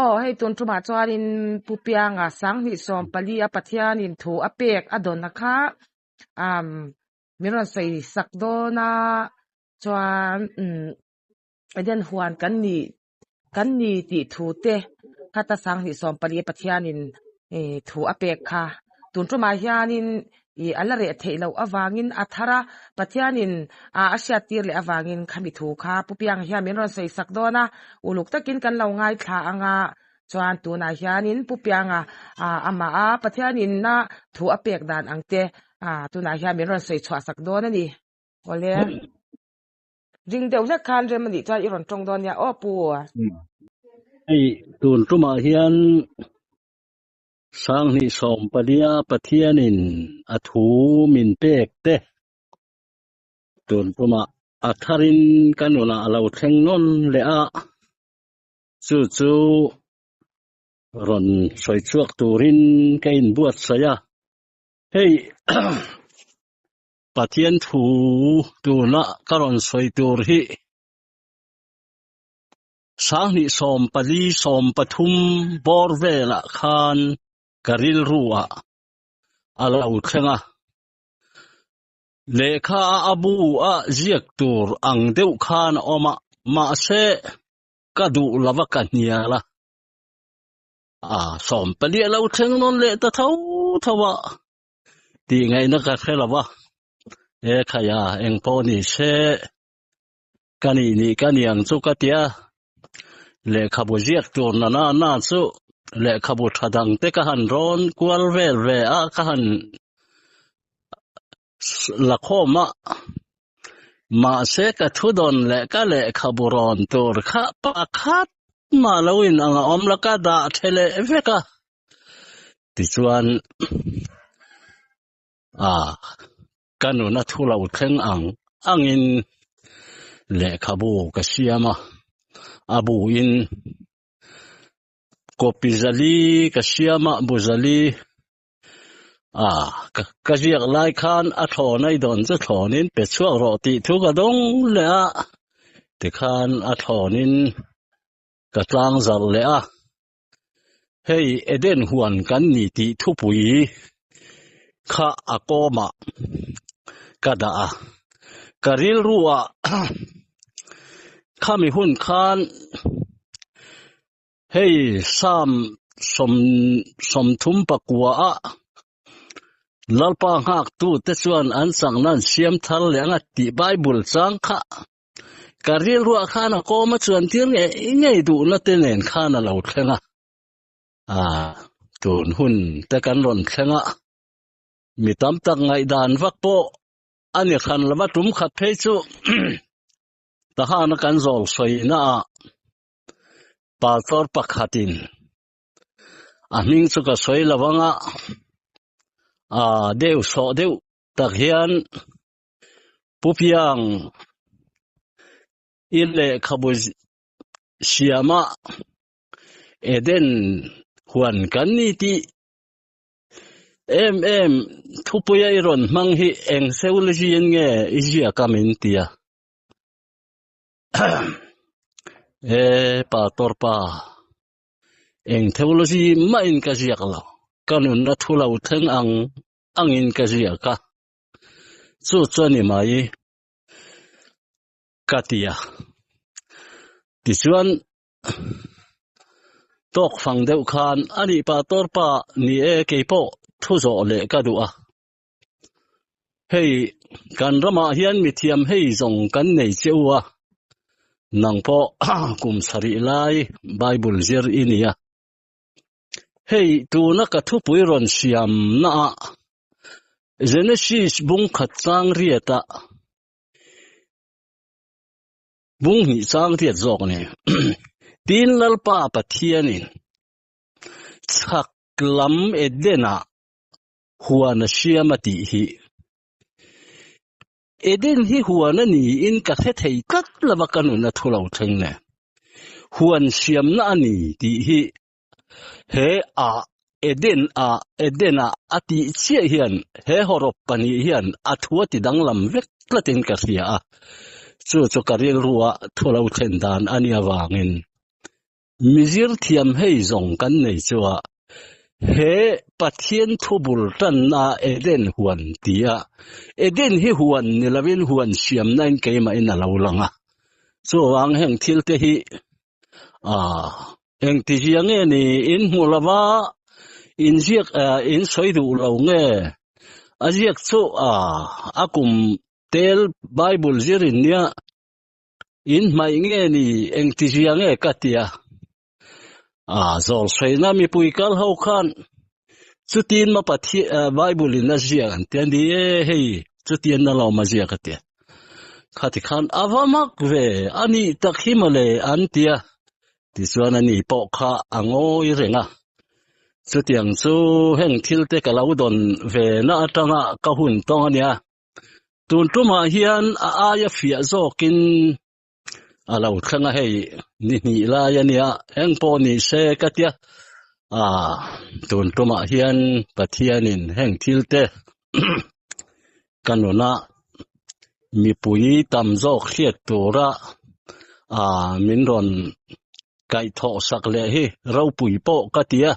Aw, hei tun tumah chuanin Pu Pianga Sanghnih 14 a Pathianin thu a pek a dawn a kha um min rawn sawi sak dawn a chuan um Eden huan kan ni kan ni tih thu te khata Sanghnih 14 a Pathianin thu a pek kha tun tumah hianin ih a la reh theih loh avangin a thar a, Pathianin a a hriattir leh avangin khami thu kha Pu Pianga hian min rawn sawi sak dawn a, uluk takin kan lo ngaithla ang a, chuan tunah hianin Pu Pianga amah a Pathianin a thu a pek dan ang te tunah hian min rawn sawi chhuah sak dawn a ni. Awle. Ring deuh hlek khan rem a nih chuan i rawn tawng dawn nia aw Pu. Hei tun tumah hian Sanghnih 14 a Pathianin a thu min pek te tun tumah a tharin ka nunah a lo thleng nawn leh a, chu chu rawn sawi chhuak turin ka inbuatsaih a. Hei Pathian thu tuna ka rawn sawi tur hi Sanghnih 14 13 bawr velah khan ka rilru ah a lo thleng a. Lehkha a a bu a ziak tur ang deuh khan a awm a, mahse ka duh lova ka hnial a. A 14 a lo thleng nawn leh ta tho tho a, tih ngaihna ka hre lo va. E khaia engpawh ni se. Ka nih nih ka niang chu ka tia, lehkhabu ziak tur na na na chu lehkhabu tha dang te ka han rawn kual vel ve a, ka han la khawm a, mahse ka thu dawn leh ka lehkhabu rawn tur kha pakhat mah lo in ang a awm la ka dah the leh vek a, tichuan a. Ka nuna thu lo thleng ang angin lehkhabu ka siam a, a bu in copy zali ka siam a, bu zali a ka ziak lai khan a thlawn a i dawn chu thlawnin pe chhuak rawh tih thu ka dawng leh a, tikhan a thlawnin ka tlang zarh leh a. Hei Eden huan kan ni tih thupui kha a kawmah ka dah a, ka rilru ah khami hun khan hei Psalm 34 ah Lalpa nghaktu te chuan an chakna an siam thar leh ang a tih Bible chang kha Ka rilruah khan a kawm a chuan tir ngei ngei duhna te nen khan a lo thleng a. A, tun hun te kan rawn thleng a. Mi tam tak ngaihdan vak pawh a ni hran lova tum khat phei chu Tahana kan zawl sawina ah pastor pakhatin a hming chu ka sawi lo anga a deuh sawh deuh tak hian Pu Piang i lehkhabu siama Eden huan kan ni tih em em thupuia i rawn hmang hi eng theology in nge i ziak a min ti a. E pa tor pa eng theology mah in ka ziak lo ka nunna thu lo thleng ang angin ka ziak a. Chu chu a ni mai ka ti a. Tichuan tawk fang deuh khan a nih pa tawr pa ni e kei pawh thu zawh leh ka duh a. Hei kan ramah hian mithiam hei zawng kan nei che u a, nang pawh kum sarih lai Bible zir i ni a. Hei tuna ka thupui rawn siam naah Genesis bung khat chang riata bung hnih chang riat zawk ni. Tin Lalpa Pathianin chhak lam Eden-ah huan a siam a tih hi. Eden hi huan a niin ka hre thei tlat lova ka nun a thu lo thleng nen. Huan siamna a ni tih hi he a Eden a Eden a a tih chiah hian he hawrawp pahnih hian a thu a ti danglam vek tlatin ka hria a. Chu chu ka rilrua thu lo thlen dan a nih avangin. Mizir thiam hei zawng kan nei chu a, he Pathian thu bul tanna Eden huan ti a, Eden hi huan ni lovin huan siamna in keimahin a lo lang a, chuvang heng thil te hi ah engti zia nge ni in hmu lova in ziak in sawi duh lo nge a ziak chu ah a kum tel Bible zirin nia In hmaih nge ni engti zia nge ka ti a. A zawl sawiina mipui kal ho khan chutin ma Pathian Bible in a ziak an ti a ni e hei chutian na lo ma ziak a ti a. Khati khan a va mak ve a nih tak hi mawle an ti a. Tichuan ani pawh kha a ngawi reng a. Chutiang chu heng thil te ka lo dawn ve na atanga ka hun tawng a nia. Tun tumah hian a aia fiah zawkin a lo thleng a hei ni hnih lai a nia eng pawh ni se ka tia a tun tumah hian Pathianin heng thil te ka nuna mipui tam zawk hriat tura a min rawn kaihthawh sak leh hi ropui pawh ka tia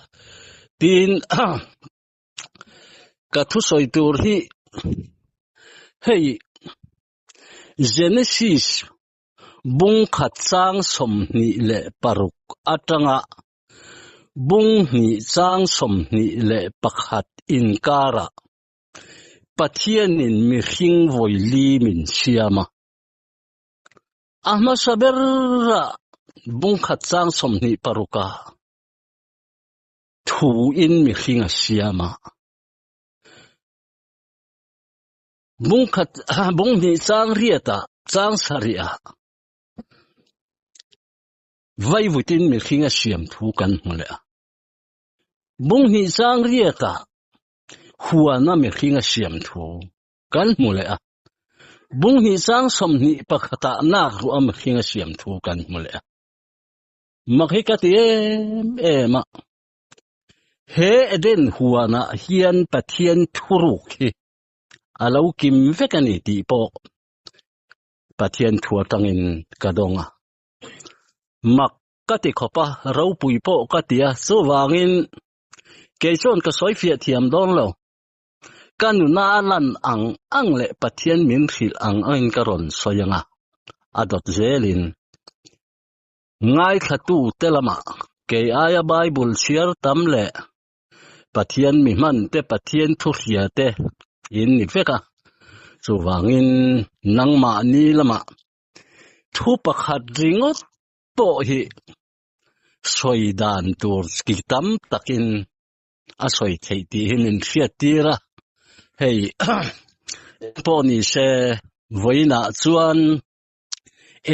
tin Ka thusawi tur hi hei Genesis bung khat chang 26 atanga bung hnih chang 21 inkarah Pathianin mihring vawi li min siam a. A hmasa berah bung khat chang 26 ah Thu in mihring a siam a. Bung khat bung hnih chang riat ah chang sarih ah vaivut in mihring a siam thu kan hmu leh a. Bung hnih chang riat ah huan a mihring a siam thu kan hmu leh a. Bung hnih chang 21 ah nak ruah a mihring a siam thu kan hmu leh a. Mak hi ka ti em em a. He Eden huanah hian Pathian thuruk hi a lo kim vek a ni tih pawh Pathian thu atangin ka dawng a. Mak ka ti khawp a, ropui pawh ka ti a, chuvangin kei chuan ka sawi fiah thiam dawn lo. Ka nuna a lan ang ang leh Pathian min hrilh ang angin ka rawn sawi ang a, a dawt zelin. Ngaithlatute lamah kei aia Bible chhiar tam leh Pathian mi hman te Pathian thu hria te in ni vek a, chuvangin nangmahni lamah thu pakhat ringawt pawh hi sawi dan tur ki tam takin a sawi theih tih hi min hriat tir a, hei pawh ni se vawiinah chuan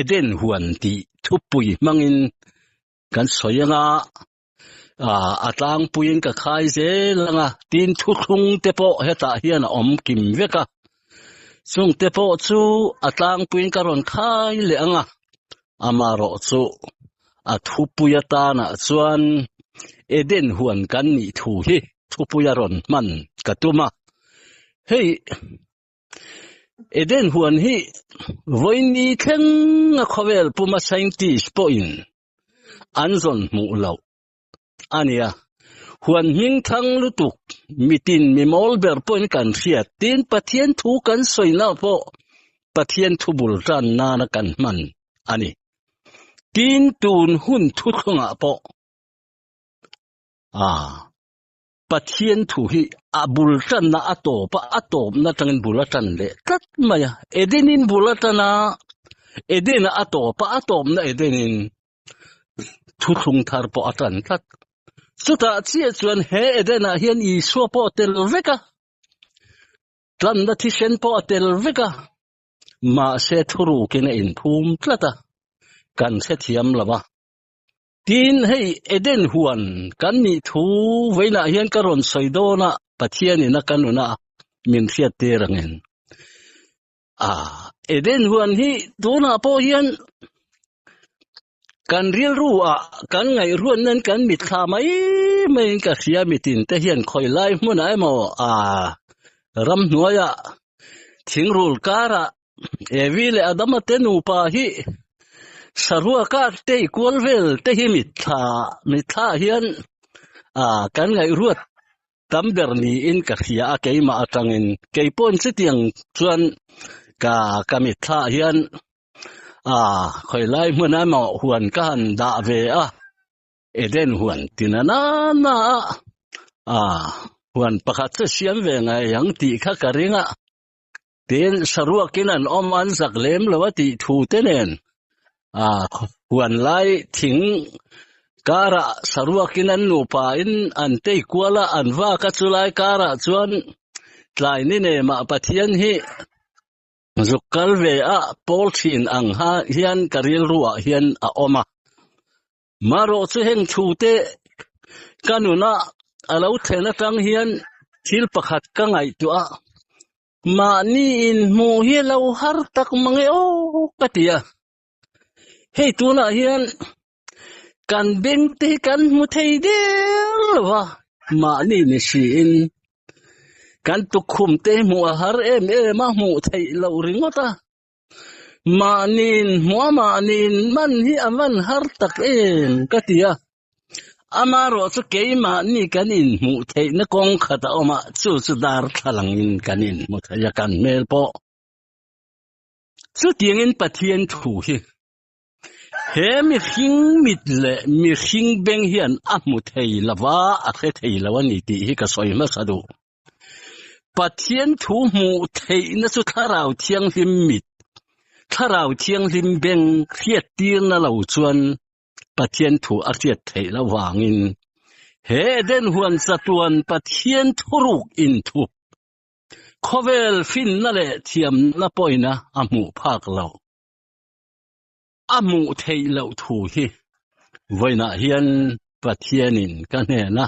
Eden huan tih thupui hmangin kan sawi anga a tlangpuiin ka khai zel anga tin thuthlung te pawh hetah hian a awm kim vek a chung te pawh chu a tlangpuiin ka rawn khai leh anga amarawh chu a thupui atanah chuan Eden huan kan nih thu hi thupui a rawn hman ka tum a hei Eden huan hi vawiin thleng a khawvel puma scientist pawhin an zawn hmuh loh a nia. Huan hming thang lutuk mitin mi mawl ber pawhin kan hriat tin Pathian thu kan sawina pawh Pathian thu bul tan nana kan hman a ni. Tin tun hun thuthlungah pawh ah Pathian thu hi a bul tanna a tawp a, a tawpna atangin bul a tan leh tlat mai a. Edenin bul a tan a, Eden a tawp a, a tawpna Edenin thuthlung thar pawh a tan tlat. Chutah chiah chuan he Edenah hian Isua pawh a tel vek a, tlanna thisen pawh a tel vek a, mahse thurukin a inphum tlat a, kan hrethiam lo a. Tin, hei Eden huan kan nih thu vawiinah hian ka rawn sawi dawn a, Pathianin a ka nuna min hriat tir angin. A, Eden huan hi tunah pawh hian kan rilru ah kan ngaihruat nan kan mitthla mai maiin ka hria mitin te hian khawi lai hmunah emaw a ramhnuaiah thingrul karah Evi leh Adama te nupa hi. Saruaka tei kual vel te hi mitthla mitthla hian ah kan ngaihruat tam ber niin ka hria a keimah atangin keipawn chutiang chuan ka ka mitthla hian ah khawilai hmun emaw huan ka han dah ve a Eden huan tina nana a ah huan pakhat chu siam ve ngai ang tih kha ka ring a. Tin, saruakin an awm an zak lem lo a tih thu te nen a huan lai thing karah saruakin an nupa in an tei kual a, an vak a chulai karah chuan tlai ni nemah Pathian hi zuk kal ve a pawl thin ang ha hian ka rilruah hian a awm a. Marawh chu heng thu te ka nuna a lo thlen atang hian thil pakhat ka ngaihtuah a, mahni inhmuh hi lo har tak mang e aw ka ti a. Hei tunah hian kan beng te hi kan hmu thei der lo va, mahni ni siin kan tukkhum te hmuh a har em em a, hmuh theih loh ringawt a. Mahniin hmuh a mahniin man hi a van har tak em ka ti a, amarawh chu keimahni kan inhmuh theihna kawng khat a awm a, chu chu darthlalangin kan inhmu thei a kan hmel pawh. Chutiangin Pathian thu hi he mihring mit leh mihring beng hian a hmu thei lova a hre thei lo a ni tih hi ka sawi hmasa duh. Pathian thu hmuh theihna chu Thlarau Thianghlim mit, Thlarau Thianghlim beng hriattirna lo chuan Pathian thu a hriat theih loh vangin he Eden huan chatuan Pathian thuruk inthup, khawvel finna leh thiamna pawina a hmuh phak lo, a hmuh theih loh thu hi vawiinah hian Pathianin ka hnena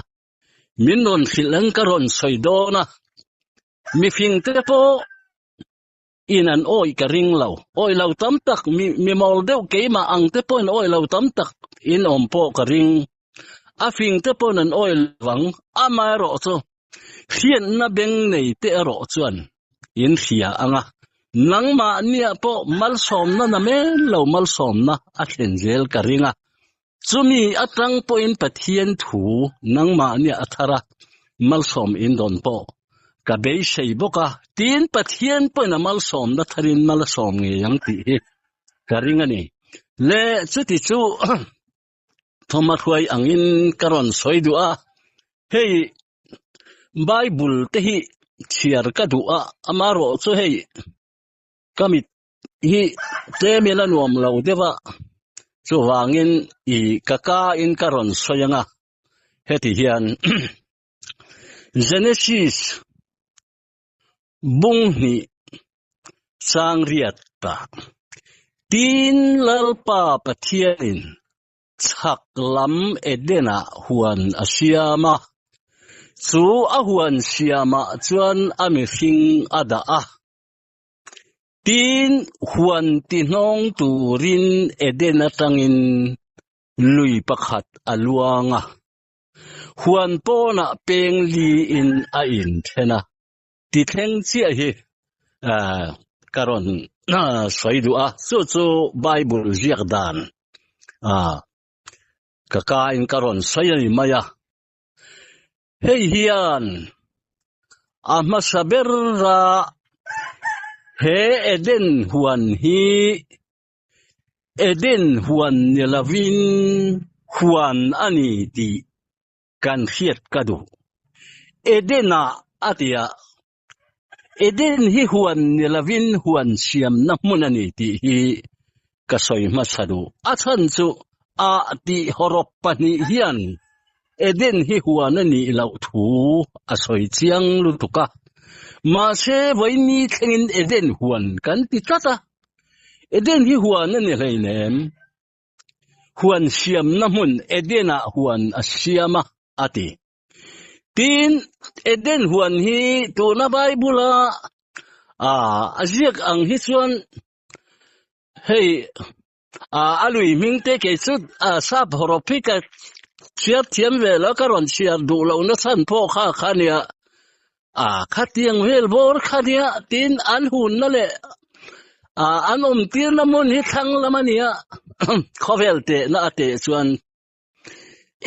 Min rawn hrilh ang ka rawn sawi dawn a, mifing te pawh in an awih ka ring lo. Awih lo tam tak, mi mi mawl deuh keimah ang te pawhin awih lo tam tak in awm pawh ka ring. A fing te pawhin an awih lo ang, amaherawh chu hriatna beng nei te erawh chuan in hria ang a, nangmahniah pawh malsawmna na men lo malsawmna a thlen zel ka ring a. Chumi atang pawhin Pathian thu nangmahnia a thar a, malsawm in dawn pawh ka beisei bawk a, tiin Pathian pawhin a malsawmna tharin mal a sawm ngei ang tih hi ka ring a ni. Le chuti chu Thoma hruai angin ka rawn sawi duh a, hei Bible te hi chhiar ka duh a, amarawh chu hei ka mit hi tlem ila nuam lo deuh a, chuvangin i ka ka in ka rawn sawi ang a, heti hian Genesis bung hnih chang riat ta tin Lalpa Pathianin chhak lam Eden-ah huan a siam a, chu a huan siamah chuan a mihring a dah a. Tin, huan tihnawng turin Eden atangin lui pakhat a luang a, huan pawnah peng liin a inthen a, ti thleng chiah hi ka rawn sawi duh a, chu chu Bible ziak dan ka kain ka rawn sawi a ni mai a. Hei hian a hmasa bera he Eden huan hi Eden huan ni lovin huan a ni tih kan hriat ka duh. Eden-ah a ti a, Eden hi huan ni lovin huan siamna hmun a ni tih hi ka sawi hmasa duh. A chhan chu a tih hawrawp pahnih hian Eden hi huan a nih loh thu a sawi chiang lutuk a. Mahse vawiini thlengin Eden huan kan ti tlat a. Eden hi huan a ni hleinem. Huan siamna hmun Eden-ah huan a siam a, a ti. Tin, Eden huan hi tuna Bible-a a ziak ang hi chuan hei a lui hming te kei chu sap hawrawp hi ka chhiar thiam ve lo ka rawn chhiar duh loh na chhan pawh kha kha nia a khatiang vel bawr kha nia tin an hunna leh. A an awm tirna hmun hi thlang lam a ni a, khawvel tehna a teh chuan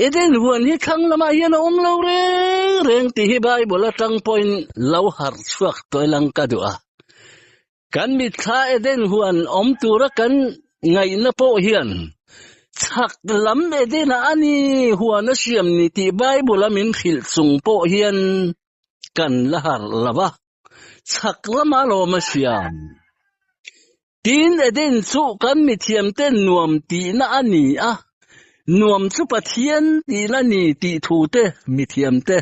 Eden huan hi thlang lamah hian a awm lo reng reng tih hi Bible atang pawhin lo harh chhuak tawh ilang ka duh a. Kan mitthla Eden huan awm tura kan ngaihna pawh hian chhak lam Eden-ah a ni huan a siam ni tih Bible-a min hrilh chung pawh hian kan la harh lo va, chhak lama lawm a siam. Tin, Eden chu kan mithiamte nuam tihna a ni a, nuam chu Pathian tihna ni tih thute mithiamte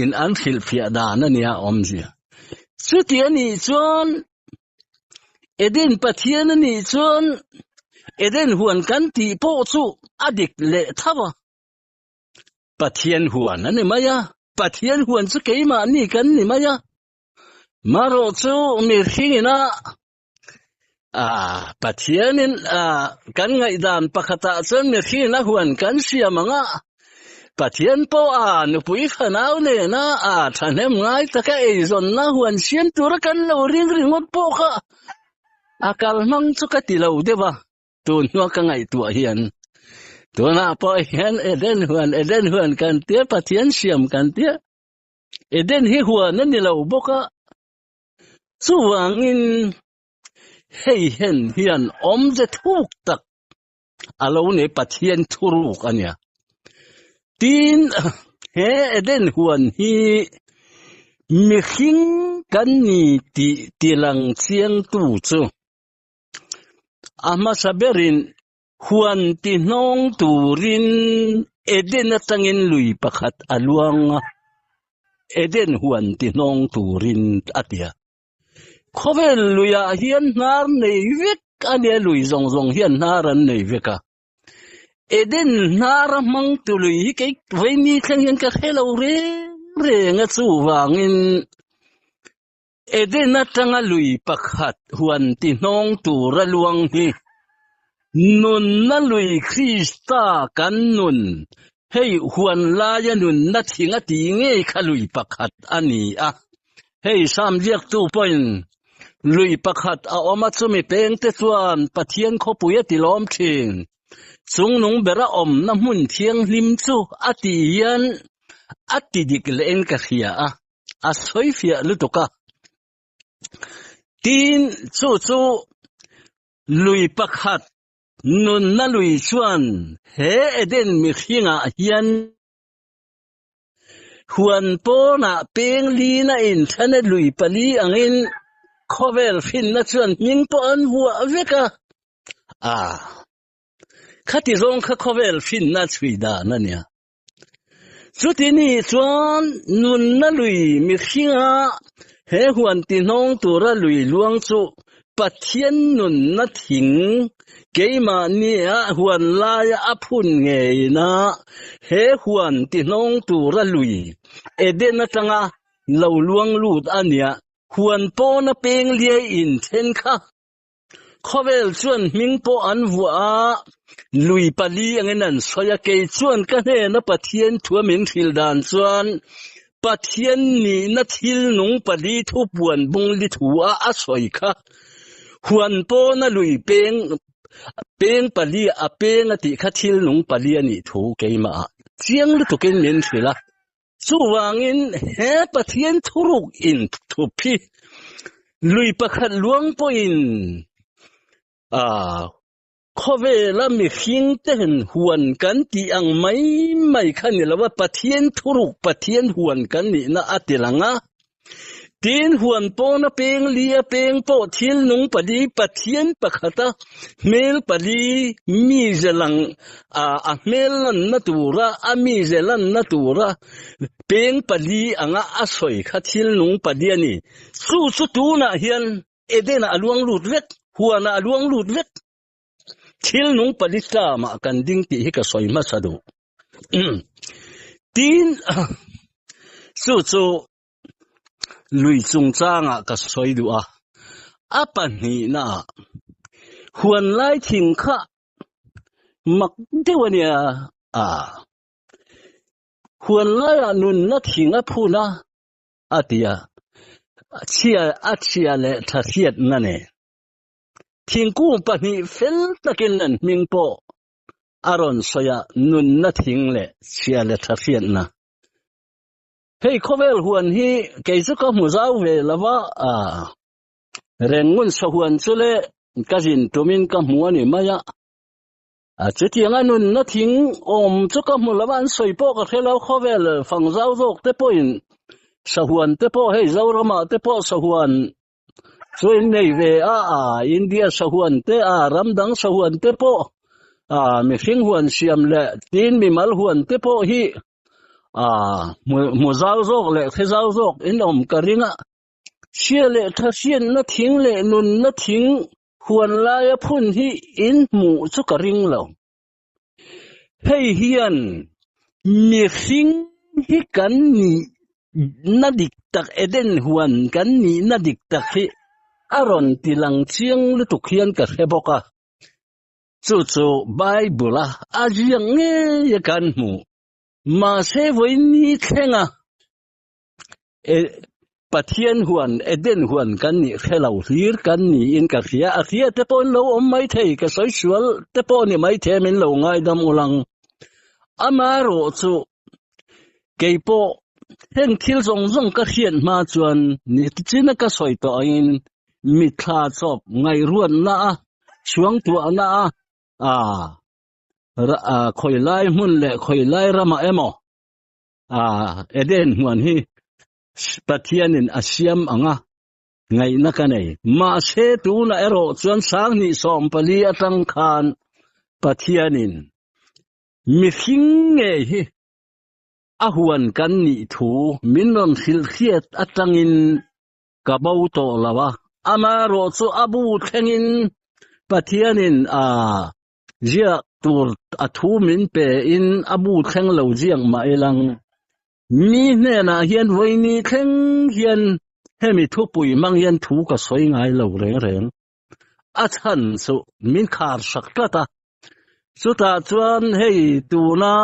in an hrilhfiah dan a nia awmzia. Chuti a nih chuan Eden Pathian a nih chuan Eden huan kan tih pawh chu a dik leh tho a. Pathian huan a ni mai a, Pathian huan chu keimahni kan ni mai a. Marawh chu mihringin a Pathianin kan ngaihdan pakhatah chuan mihringin a huan kan siam ang a, Pathian pawh a nupui fanau nena a thahnem ngai taka eizawnna huan siam tura kan lo ring ringawt pawh kha a kalhmang chu ka ti lo deuh a. Tun hnua ka ngaihtuah hian tunah pawh hian Eden huan Eden huan kan tia Pathian siam kan tia Eden hi huan a ni lo bawk a, chuvangin hei hen hian awmze thuk tak a lo nei Pathian thuruk a nia. Tin, he Eden huan hi mihring kan ni tih tilang chiangtu chu A hmasa berin huan ti hnawng turin Eden atangin lui pakhat a luang a, Eden huan ti hnawng turin a ti a. Khawvel luiah hian hnar nei vek a nia, lui zawng zawng hian hnar an nei vek a. Eden hnar a hmang tu lui hi kei vaimi thleng hian ka hre lo reng reng a, chuvangin Eden atanga lui pakhat huan ti hnawng tura luang hi nunna lui Krista kan nun hei huan laia nunna thing a tih ngei kha lui pakhat a ni a. Hei Sam ziaktu pawhin lui pakhat a awm a chumi pengte chuan Pathian khawpui a ti lawm thin. Chungnung bera awmna hmun thianghlim chu a tih hian a ti dik lehin ka hria a. a sawi fiah lutuk a. Tin, chu chu lui pakhat nunna lui chuan he Eden mihringah hian huan pawnah peng lina inthane lui pali angin khawvel hrinna chuan hming pawh an vuah vek a. A, khati zawng kha khawvel hrinna chhui dan a nia. Chuti ni chuan nunna lui mihringa he huan tihnawng tura lui luang chu Pathian nunna thing keimahnia huan laia a phun ngeina he huan tihnawng tura lui Eden atanga lo luang lut a nia, huan pawna peng liai inthen kha Khawvel chuan hming pawh an vuah a, lui pali angin an sawi a, kei chuan ka hnena Pathian thua min hrilh dan chuan Pathian nihna thil nung pali thu puan bung li thu a a sawi kha. Huan pawna lui peng peng pali a peng a tih kha thil nung pali a nih thu keimah ah chiang lutukin min hrilh a. Chuvangin he Pathian thuruk in thup hi lui pakhat luang pawhin a khawvela mihring ten huan kan tih ang mai mai kha ni lo a, Pathian thuruk Pathian huan kan nihna a ti lang a. Tin, huan pawna peng li a peng pawh thil nung pali Pathian pakhata hmel pali mi ze lang a a hmel lanna tura a mi ze lanna tura peng pali anga a sawi kha thil nung pali a ni. Chu chu tunah hian Eden-ah a luang lut vek, huanah a luang lut vek. Thil nung pali tlamah kan ding tih hi ka sawi hmasa duh. Tin, chu chu lui chungchangah ka sawi duh a, a pahnihnaah huan lai thing kha mak deuh a nia a, huan laiah nunna thing a phun a, a ti a, chhia a chhia leh tha hriatna nen. Thingkung pahnih fel takin an hming pawh a rawn sawi a, nunna thing leh chhia leh tha hriatna. Hei khawvel huan hi kei chu ka hmu zau ve lo va, Rengngun sahuan chu le ka zin tumin ka hmu a ni mai a. A chutianga nunna thing awm chu ka hmu lo va, an sawi pawh ka hre lo, khawvel fang zau zawk te pawhin sahuan te pawh hei Zoramah te pawh sahuan chu in nei ve a, a India sahuan te a ram dang sahuan te pawh a mihring huan siam leh tin mimal huan te pawh hi a hmu zau zawk leh hre zau zawk in awm ka ring a. Hria leh tha hriatna thing leh nunna thing huan laia phun hi in hmuh chu ka ring lo. Hei hian mihring hi kan nihna dik tak, Eden huan kan nihna dik tak hi a rawn ti lang chiang lutuk hian ka hre bawk a. Chu chu Bible-a a ziak ngei a kan hmuh. Mahse vawiin ni thlenga Pathian huan Eden huan kan nih hre lo hlir kan niin ka hria. A hria te pawh in lo awm mai thei, ka sawi sual te pawh ni mai thei min lo ngaidam ulang. Amaherawh chu keipawh heng thil zawng zawng ka hriat hma chuan ni china ka sawi tawh angin mitthla chawp ngaihruatna a, chhuangtuahna a, a khawilai hmun leh khawilai ramah emaw A Eden hmuan hi Pathianin a siam ang a, ngaihna ka nei. Mahse tunah erawh chuan 2014 atang khan Pathianin mihring ngei hi a huan kan nih thu min rawn hrilhhriat atangin ka bo tawh lo a. Amaherawh chu a bu thlengin Pathianin a Ziak tur a thu min pe in a bu thleng lo ziak mah ilang. Mi hnenah hian vawiini thleng hian hemi thupui hmang hian thu ka sawi ngai lo reng reng. A chhan chu min khar sak tlat a. Chutah chuan hei tuna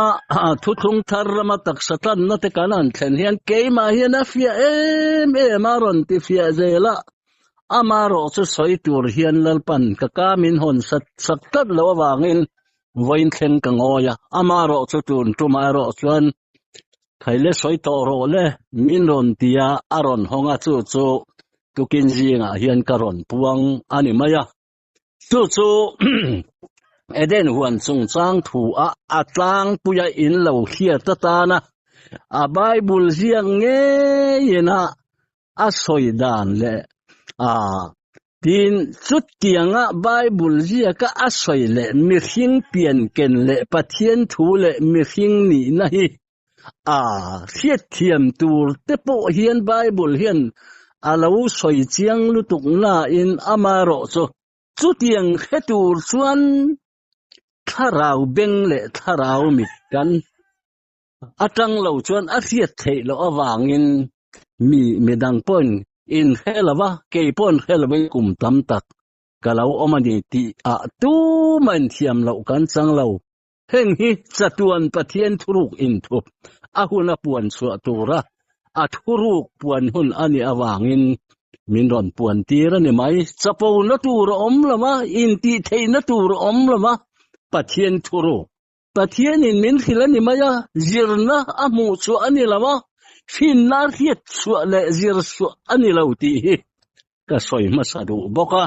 thuthlung thar rama taksa tlanna te kan han thlen hian keimah hian a fiah em em a rawn ti fiah zel a. Amaherawh chu sawi tur hian Lalpan ka ka min hawn sat sak tlat loh avangin vawiin thleng ka ngawi a, amaherawh chu tun tumah erawh chuan Khaile sawi tawh rawh le min rawn ti a, a rawn hawng a, chu chu tukin zingah hian ka rawn puang a ni mai a. Chu chu Eden huan chungchang thu a a tlangpuia in lo hriat atana a Bible ziak ngeiin a a sawi dan leh a tin chutianga Bible ziaka a sawi leh mihring pian ken leh Pathian thu leh mihring nihna hi a hriatthiam tur te pawh hian Bible hian a lo sawi chiang lutuk nain amaherawh chu chutiang hre tur chuan thlarau beng leh thlarau mit kan atang lo chuan a hriat theih loh avangin mi midang pawhin in hre lo va, kei pawhin hre lovin kum tam tak ka lo awm a ni tih ah tumah inthiam loh kan chang lo. Heng hi chatuan Pathian thuruk inthup a hun a puan chhuah tura a thuruk puan hun a nih avangin min rawn puan tir a ni mai. Chapo na tur a awm lo va, intih theihna tur a awm lo va, Pathian thuruk Pathianin min hrilh a ni mai a, zirna a hmuh chhuah a ni lo a, hrinna hriat chhuah leh zir chhuah a ni lo tih hi ka sawi hmasa duh bawk a.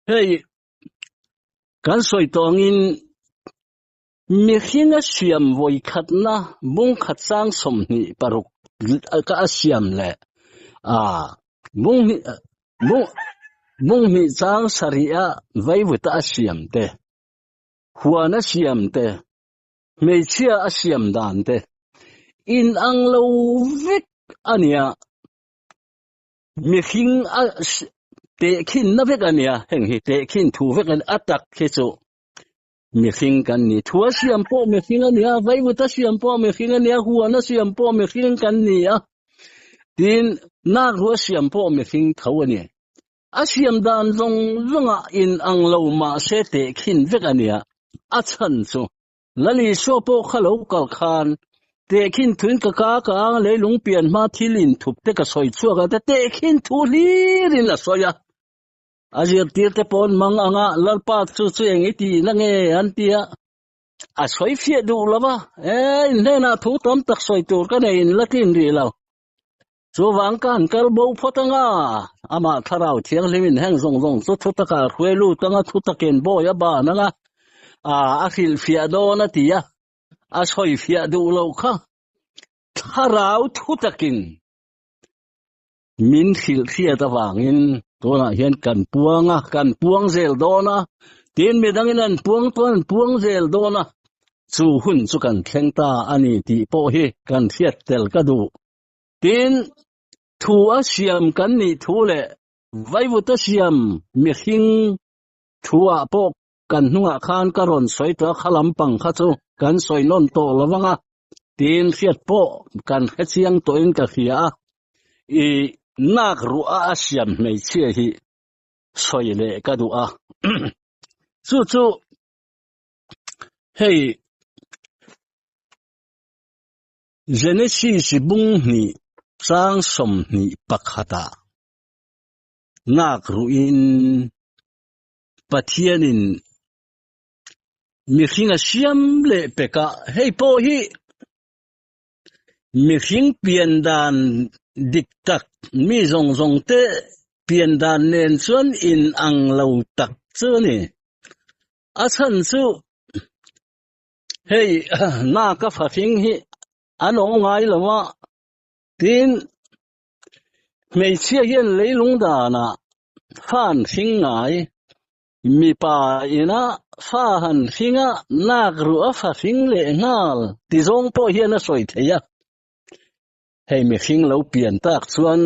Hei kan sawi tawh angin mihring a siam vawi khatna bung khat sang 26 ka a siam leh a bung hnih bung bung hnih chang sarih a vaivuta a siam te Huan a siam te, hmeichhia a siam dan te inang lo vek a nia. Mihring a tehkhinna vek a nia, heng hi tehkhin thu vek a ni, a tak hi chu mihring kan ni. Thu a siam pawh mihring a nia, vaivut a siam pawh mihring a nia, huan a siam pawh mihring kan ni a, tin nakrua siam pawh mihring tho a ni. A siam dan zawng zawngah in ang lo mah se tehkhin vek a nia. A chhan chu Lal Isua pawh kha lo kal khan tehkhin thuin ka ka ka ang leilung pian hma thil in thup te ka sawi chhuak a te tehkhin thu hlirin a sawi a. A zirtirte pawn mang anga Lalpa chu chu eng i tih na nge an ti a, a sawi fiah duh lo va, e in hnenah thu tam tak sawi tur ka nei in la tlin rih lo. Chuvang ka han kal bo phawt anga, amah thlarau thianghlim in heng zawng zawng chu thu takah a hruai lut anga thu takin bawi a ban anga, a a hrilhfiah dawn a ti a, a sawifiah duh loh kha thlarau thu takin min hrilhhriat avangin tunah hian kan puang a, kan puang zel dawn a, tin midangin an puang chuan an puang zel dawn a, chu hun chu kan thleng ta a ni tih pawh hi kan hriat tel ka duh. Tin, thu a siam kan nih thu leh vaivut a siam mihring thu ah pawh kan hnungah khan ka rawn sawi tawh a, kha lampang kha chu kan sawi nawn tawh lo vang a, tin hriat pawh kan hre chiang tawhin ka hria a, i nak ruah a a siam hmeichhia hi sawi leh ka duh a, chu chu hei Genesis bung hnih chang 21 ah nak ruhin Pathianin mihring a siam leh pek a, hei pawh hi mihring pian dan dik tak mi zawng zawng te pian dan nen chuan in ang lo tak chu a ni. A chhan chu hei naka fahring hi an awm ngai lo a, tin hmeichhia hian leilung danah fa an hring ngai, mipa ina fa han hring a, nak ruh a fa hring leh nghal ti zawng pawh hian a sawi thei a. Hei mihring lo pian tak chuan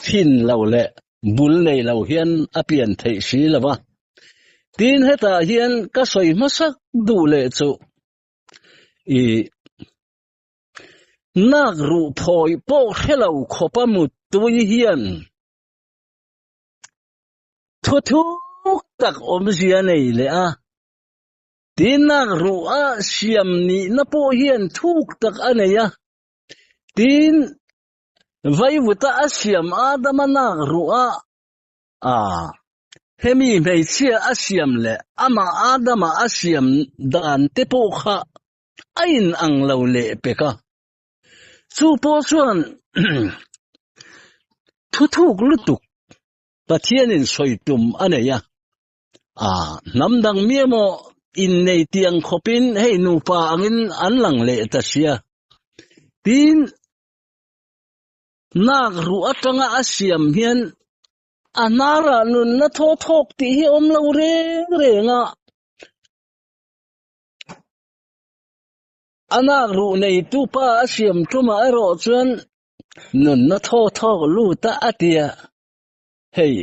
fin lo leh bul nei lo hian a pian theih si lo va. Tin hetah hian ka sawi hmasak duh leh chu i nak ruh phawi pawh hre lo khawpa muttui hian Thu thuk tak awmzia nei leh a, tin ruh a siam nihna pawh hian thuk tak a nei a, tin vaivuta a siam Adama nak ruh a, a hemi hmeichhia a siam leh amah Adama a siam dan te pawh kha a inang lo leh pek a. Chu pawh chuan thu thuk lutuk Pathianin sawi tum a nei a, a hnam dang mi emaw innei tiang khawpin hei nupa angin an lang leh ta sia. Tin, nak ruh atanga a siam hian a hnarah nunna thaw thawk tih hi awm lo reng reng a. A nak ruh neitu pa a siam tumah erawh chuan nunna thaw thawk lut a a ti a, hei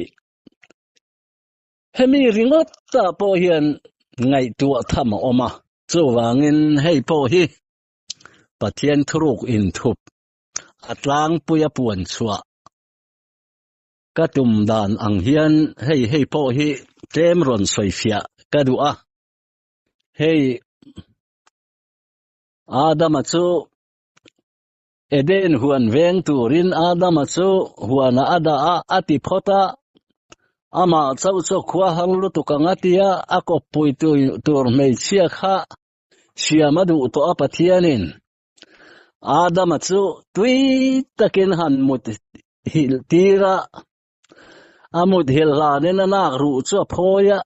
hemi ringawt ah pawh hian ngaihtuah tham a awm a, chuvangin hei pawh hi Pathian thuruk inthup a tlangpui a puan chhuah ka tum dan ang hian hei hei pawh hi tlem rawn sawifiah ka duh a, hei Adama chu Eden huan veng turin Adama chu huanah a dah a, a ti phawt a. Amah chauh chu khua hang lutuk ang a ti a, a kawppui tur hmeichhia kha siam a duh tawh a Pathianin. Adama chu tui takin han mut hilh tir a, a mut hilh hlanin a nak ruh chu a phawi a,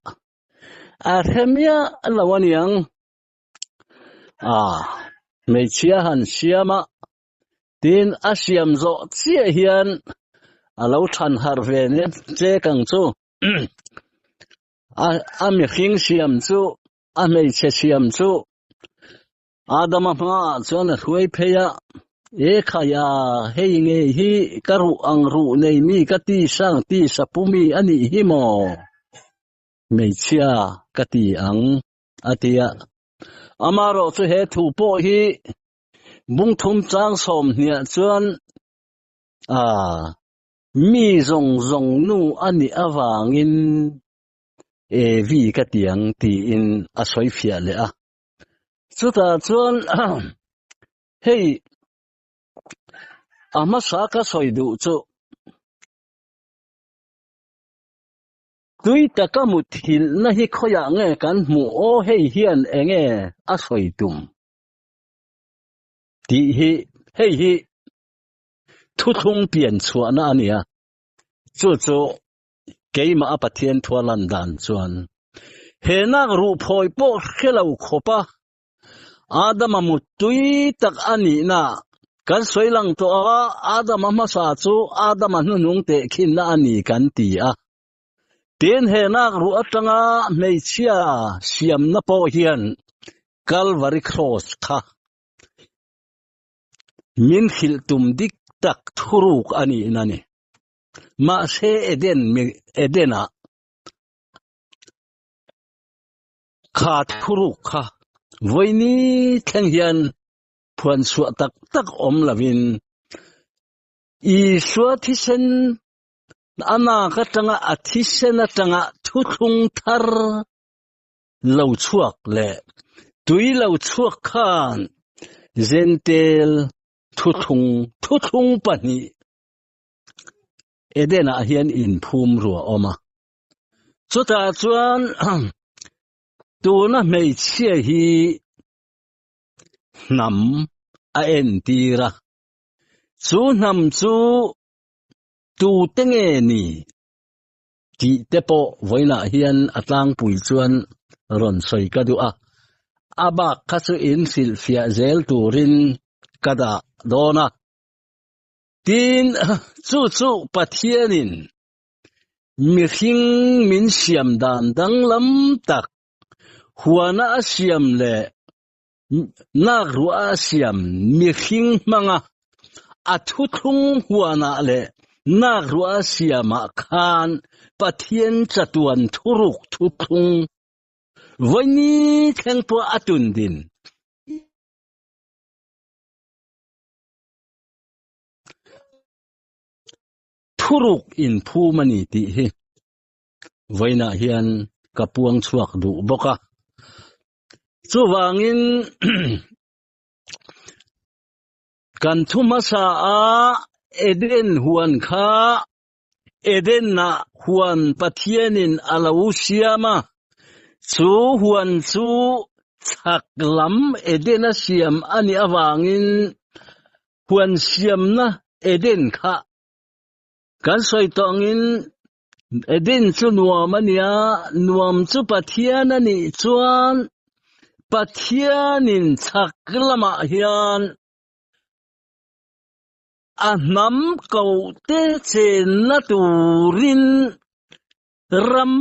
a hre miah lo aniang. A hmeichhia han siam a, tin a siam zawh chiah hian a lo than harh ve nen che kang chu a a mihring siam chu a hmeichhe siam chu Adama hmaah chuan a hruai phei a, E khaia, hei ngei hi ka ruh ang ruh nei mi ka ti sang ti sapu mi a nih hi maw? Hmeichhia ka ti ang. a ti a. Amaherawh chu he thu pawh hi bungthum chang 20 chuan a mi zawng zawng nu a nih avangin Evi ka ti ang tiin a sawi fiah leh a. Chutah chuan hei a hmasa ka sawi duh chu. Tui taka muthilhna hi khawiah nge kan hmuh aw hei hian enge a sawi tum tih hi hei hi thuthlung pian chhuahna a nia. Chu chu keimah a Pathian thua lan dan chuan he nak ruh phawi pawh hre lo khawpa Adama muttui tak a nihna kan sawi lang tawh a, Adama hmasa chu Adama hnuhnung tehkhinna a ni kan ti a. Tin, he nak ruh atanga hmeichhia siamna pawh hian Calvary Cross kha min hrilh tum dik tak thuruk a nihna a ni. Mahse, Eden, Eden-ah Kha thuruk kha vawiini thleng hian phuan chhuah tak tak awm lovin Isua thisen a nak atanga a thisen atanga thuthlung thar lo chhuak leh tui lo chhuak khan Zentel thuthlung thuthlung pahnih Eden-ah hian inphum ruah a awm a. Chutah chuan tuna hmeichhia hi hnam a entir a, chu hnam chu tute nge ni tih te pawh vawiinah hian a tlangpui chuan rawn sawi ka duh a, a bak kha chu in hrilhfiah zel turin ka dah dawn a. Tin, chu chu Pathianin Mihring min siam dan danglam tak, huana a siam leh nakruah a siam mihring hmanga a thuthlung huanah leh nakruah a siamah khan Pathian chatuan thuruk thuthlung vawiini thleng pawh a tun din. Thuruk inphum a ni tih hi vawiinah hian ka puang chhuak duh bawk a. Chuvangin kan thu hmasa a Eden huan kha Eden-ah huan Pathianin a lo siam a, chu huan chu chhak lam Eden-a siam a nih avangin Huan siamna Eden kha kan sawi tawh angin Eden chu nuam a nia, nuam chu Pathian a nih chuan Pathianin chhak lamah hian a hnam kohte chenna turin ram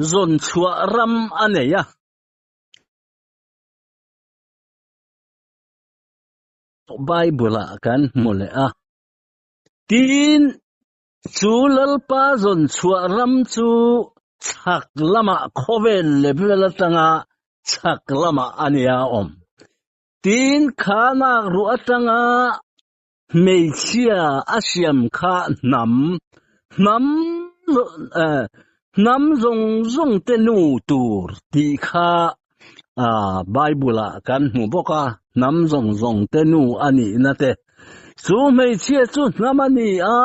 zawn chhuah ram a nei a. Bible ah kan hmu leh a. Tin, chu Lalpa zawn chhuah ram chu chhak lamah khawvel level atanga chhak lamah a nia awm. Tin, kha nak ruh atanga hmeichhia a siam kha hnam, hnam, hnam zawng zawng te nu tur tih kha Bible ah kan hmu bawk a, hnam zawng zawng te nu a nihna te. Chu hmeichhia chu hnam a ni a,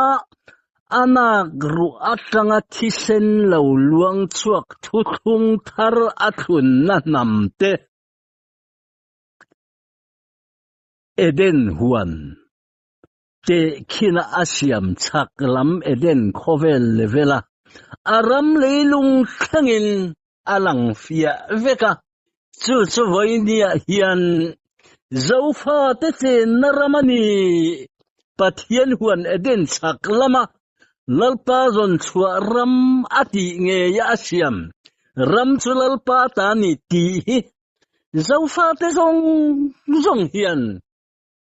a nak ruh atanga thisen lo luang chhuak thuthlung thar a thlunna hnam te. Eden huan tehkhina a siam chhak lam Eden khawvel level a, a ram leilung thlengin a lang fiah vek a. Chu chu vawinia hian Zofate chenna ram a ni. Pathian huan Eden chhak lama Lalpa zawn chhuah ram a tih ngeia a siam ram chu Lalpa ta ni tih hi Zofate zawng zawng hian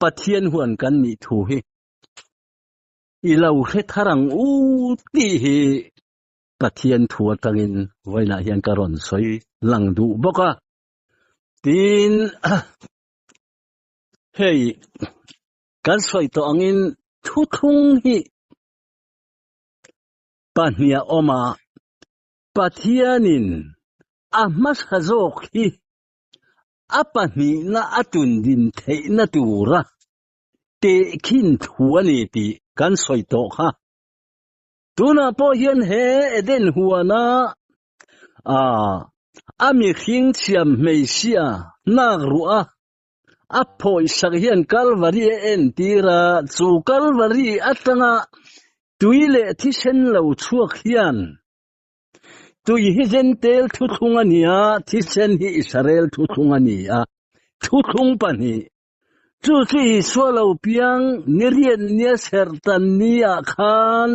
Pathian huan kan nih thu hi i lo hre thar ang u tih hi Pathian thu atangin vawiinah hian ka rawn sawi lang duh bawk a. Tin, hei kan sawi tawh angin thuthlung hi pahnih a awm a, Pathianin a hmasa zawk hi a pahnihna a tundin theihna tura tehkhin thu a ni tih kan sawi tawh kha. Tunah pawh hian he Eden huana a a mihring thiam hmeichhia hnak ruah a a phawisak hian Kalvari a entir a, chu Kalvari atanga tui leh thisen lo chhuak hian tui hi Jentail thuthlung a ni a, thisen hi Israel thuthlung a ni a, thuthlung pahnih. Chu chu Isua lo piang ni riat nia serhtan ni ah khan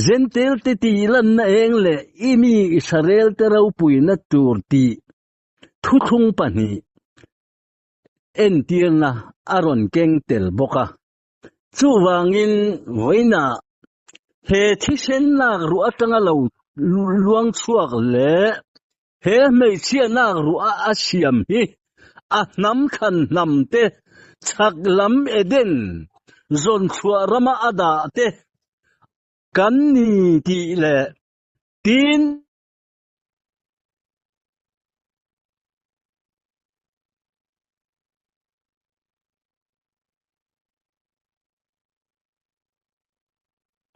Jentail te tih lanna eng leh i mi Israel te ropuina tur tih thuthlung pahnih entirna a rawn keng tel bawk a. Chuvangin vawiinah he thisen lak ruah atanga lo luang chhuak leh he hmeichhia lak ruah a siam hi a hnam thlan hnam te chhak lam Eden zawn chhuah rama a dah te kan ni tih leh tin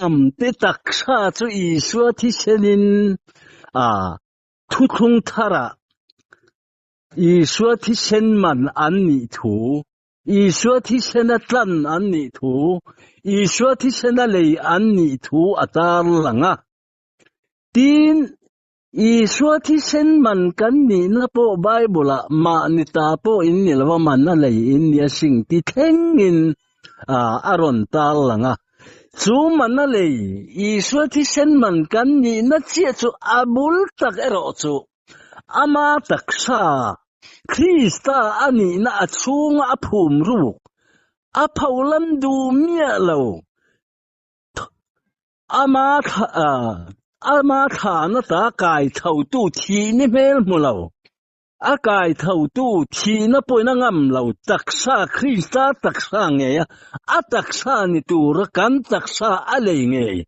Hnamte taksa chu Isua thisenin a thuthlung tharah Isua thisen man an nih thu, Isua thisena tlan an nih thu, Isua thisena lei an nih thu a tarlang a. Tin, Isua thisen man kan nihna pawh Bible-ah mahni ta pawh in ni lova man a lei in nia sing ti thlengin a rawn tarlang a. Chu man a lei Isua thisen man kan nihna chiah chu a bul tak erawh chu ama taksa Krista a nihna a chhunga a phum ruk a pholan duh miah lo. Ama ama thlana ta kai thotu thihni hmel hmu lo. A kai thotu thihna pawhin a ngam lo taksa Krista taksa ngei a, a taksa ni tura kan taksa a lei ngei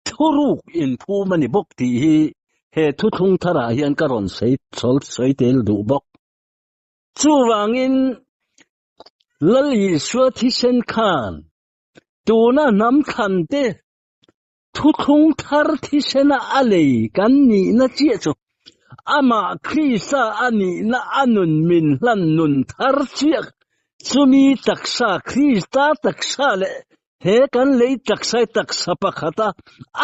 thuruk inphum a ni bawk tih hi he thuthlung tharah hian ka rawn sawi tel duh bawk. Chuvangin Lal Isua thisen khan Tuna hnam thlan te thuthlung thar thisena a lei kan nihna chiah chu amah Krista a nihna a nun min hlan nun thar chiah chumi taksa Krista taksa leh he kan lei taksa hi taksa pakhata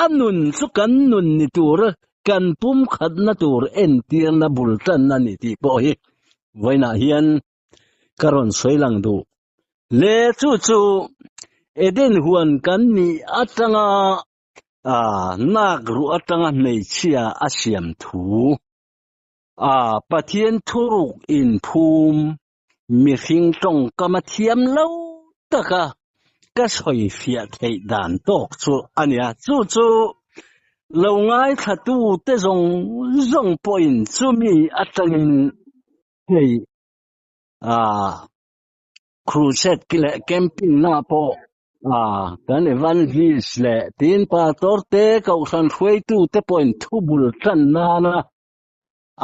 a nun chu kan nun ni tura kan pumkhatna tur entirna bul tan a ni tih pawh hi vawiinah hian ka rawn sawi lang duh. Le chu chu Eden huan kan nih atanga nak ruh atanga hmeichhia a siam thu a Pathian thuruk inphum mihring tawngkam a thiam lo taka ka sawi fiah theih dan tawk chu a nia. Chu chu lo ngaithlatu te zawng zawng pawhin chumi atangin Hei ah crusade ki leh camping na pawh ah kan evangelist leh tin pastor te kohhran hruaitu te pawhin thu bul tan nana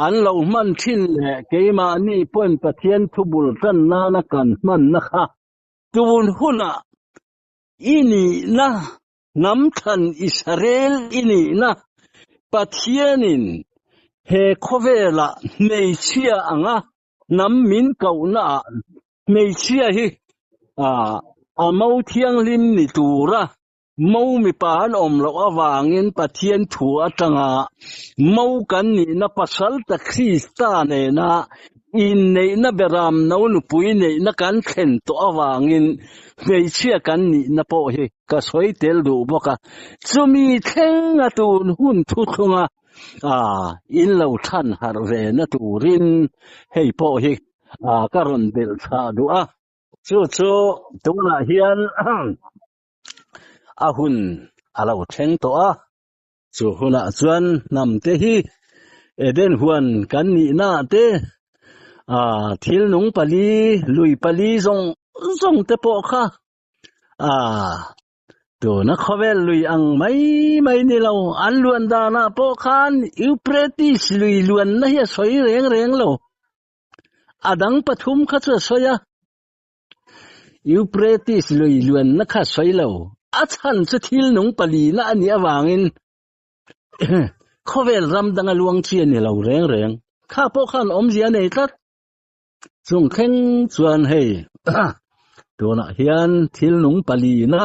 an lo hman thin leh keimahni pawhin Pathian thu bul tan nana kan hmanna kha tun hunah i nihna Hnam thlan Israel i nihna Pathianin he khawvelah hmeichhia anga hnam min kohnaah hmeichhia hi a mo thianghlim ni tura mo mipa an awm loh avangin Pathian thu atanga mo kan nihna pasal ta Krista nena inneihna beram no nupui neihna kan thlen tawh avangin hmeichhia kan nihna pawh hi ka sawi tel duh bawk a, chumi thleng a tun hun thuthlunga in lo than harh ve na turin hei pawh hi ka rawn belh chhah duh a, chu chu tunah hian a hun a lo thleng tawh a, chu hunah chuan hnam te hi Eden huan kan nihna te thil nung pali lui pali zawng zawng te pawh kha Ah, tuna khawvel lui ang mai mai ni lo, an luan danah pawh khan Euphrates lui luanna hi a sawi reng reng lo. A dang pathum kha chu a sawi a. Euphrates lui luanna kha a sawi lo. A chhan chu thil nung palina a nih avangin khawvel ram danga luang chi a ni lo reng reng. Kha pawh khan awmzia a nei tlat. Chung thleng chuan hei tunah hian thil nung palina